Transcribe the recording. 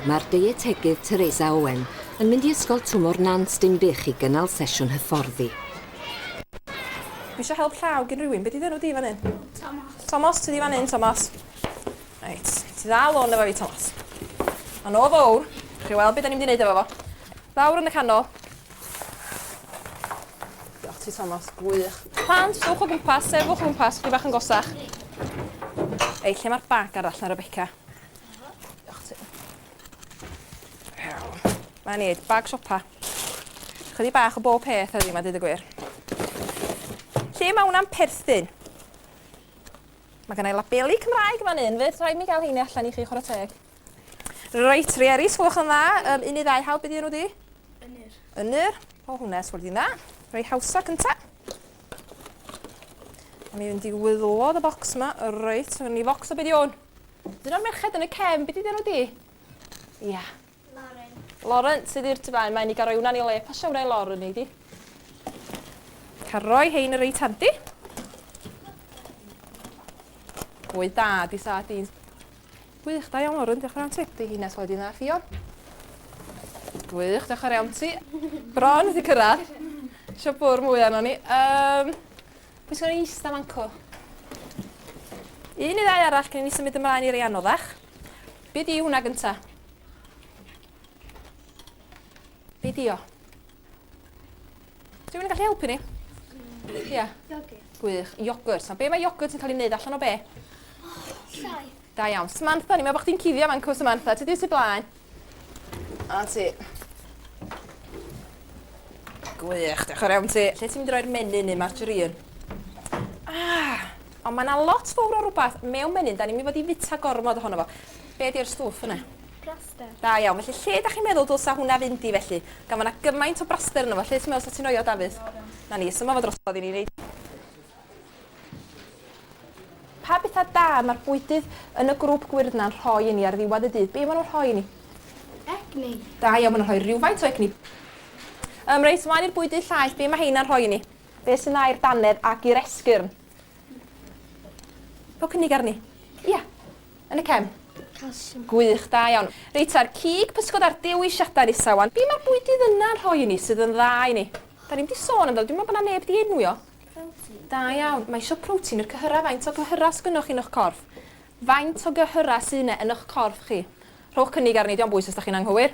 mae'r deietegydd Teresa Owen yn mynd i Ysgol Twm o'r Nant, Dinbych i gynnal sesiwn hyfforddi. Dwi eisiau help llaw gin rhywun. Be 'di dy enw di fan hyn? Tomos. Tomos, ti di fan hyn, Tomos. Reit, ti ddal hwn efo fi, Tomos. Mae'n o fowr. Chi weld beth da ni'n mynd i wneud efo fo. Lawr yn y canol. Diolch ti, Tomos. Gwych. Plant, dowch o gwmpas, sefwch o gwmpas, chdi bach yn gosach. Ei, lle mae'r bag arall na, Rebecca? Diolch ti. Iawn. Mae'n ni, bag siopa. Chydig bach o bob peth heddiw, mae dweud y gwir. Lle mae hwnna'n perthyn? Mae gennau labeli Cymraeg fan hyn, fydd rhaid mi gael heini allan i chi chwarae teg. Reit, Rieri, sgwelwch yn dda. Um, un i ddau, hawdd, beth enw di? Ynyr. Ynyr. O, hwnna, sgwelwch di'n dda. Rhoi hawsa cynta. A mi fynd i wyddlod y bocs yma. Reit, mae ni focs o beth i hwn. Dyn o'r merched yn y cefn, beth i enw di? Ia. Lauren. Lauren, sydd i'r tu blaen, mae'n i gael rhoi hwnna'n ei le. Pasio hwnna i Lauren i di. Cael rhoi hein yn reit handi. Bwyd da, di sardines. Gwych, da iawn Lauren, diolch yn fawr ti. Di hynna sgweld i'n dda, Ffion. Gwych, diolch yn iawn ti. Bron wedi cyrraedd. Isio bwrw mwy arno ni. Um, pwy sy'n eista manco? Un neu ddau arall cyn i ni symud ymlaen i rei anoddach. Be di hwnna gynta? Be di o? Rhywun yn gallu helpu ni? Ia. Iogwrt. Gwych. Iogwrt. A be mae iogwrt yn cael ei wneud allan o be? Llaeth. Da iawn. Samantha, ni'n meddwl bod chdi'n cuddio fan cw, Samantha. Ti di tu blaen? A ti. Gwych, diolch yn iawn ti. Lle ti'n mynd i roi'r menyn neu margarine? Ah, ond mae yna lot fawr o rhywbeth mewn menyn. Da ni'n mynd i fod i fita gormod ohono fo. Be di'r stwff yna? Braster. Da iawn. Felly lle da chi'n meddwl dylsa hwnna fynd i felly? Gan fod 'na gymaint o braster yno fo, lle ti'n meddwl sa ti'n rhoi o, Dafydd? Na ni, symud fo drosodd i ni neud. Pa bethau da mae'r bwydydd yn y grŵp gwyrdd na'n rhoi i ni ar ddiwedd y dydd? Be maen nhw'n rhoi i ni? Egni. Da iawn, maen nhw'n rhoi rhywfaint o egni. Um, reit, ymlaen i'r bwydydd llaeth, be mae heina'n rhoi i ni? Be sy'n dda i'r dannedd ac i'r esgyrn? Rho cynnig arni. Ia. Yn y cefn. Calsiwm. Gwych, da iawn. Reit ta'r cig, pysgod a'r dewisiadau nesa wan. Be mae'r bwydydd yna'n rhoi i ni sydd yn dda i ni? Da ni'm di sôn amdano, dwi'n meddwl bod 'na neb di enwi o. Protein. Da iawn. Mae isio protein i'r cyhyrau. Faint o gyhyrau sgynnoch chi yn eich corff? Faint o gyhyrau sydd 'na yn eich corff chi? Rhowch cynnig arni, dio'm bwys os da chi'n anghywir.